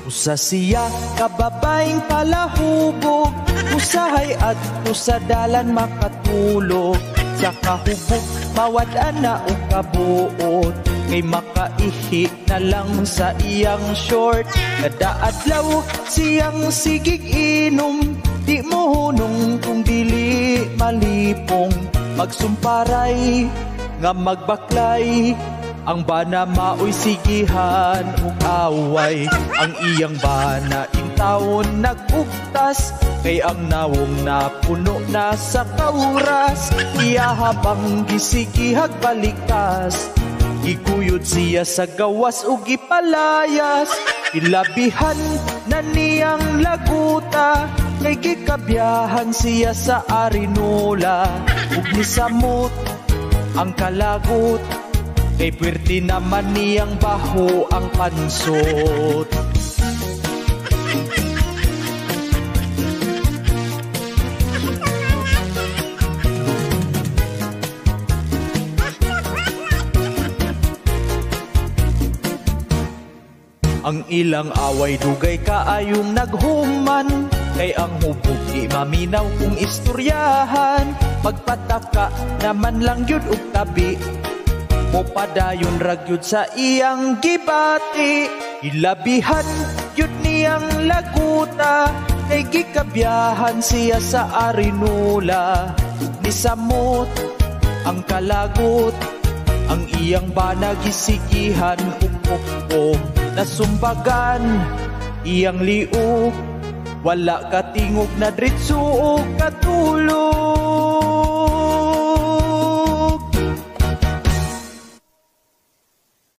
Usa siya ka babaeng palahubog, usahay adto sa dalan makatulog. Sa kahubog mawad-an na og kabuot, kay makaihi na lang sa iyang short. Kada adlaw siyang sigig inom, di mo hunong kung dili malipong. Magsumparay nga magbaklay, ang bana maoy sigihan ug away. Ang iyang bana intawon nag-ugtas, kay ang nawong napuno na sa kauras. Iya habang gisigihag balikas, giguyod siya sa gawas ug gipalayas. Ilabihan na niyang laguta, kay gikabiyahan siya sa Arinula. Ug nisamot ang kalagot, kay puwerte naman niyang baho ang pansot. Ang ilang away dugay kaayong naghuman, kay ang hubog di maminaw kung istoryahan. Magpataka naman lang yun og tabi, mopadayon ra gyud sa iyang gibati. Ilabihan gyud niyang laguta, kay gikabiyahan siya sa Arinula. Nisamot ang kalagot, ang iyang bana gisigihan ug pukpok. Nasumbagan iyang liog, wala katingog na dritso og katulog.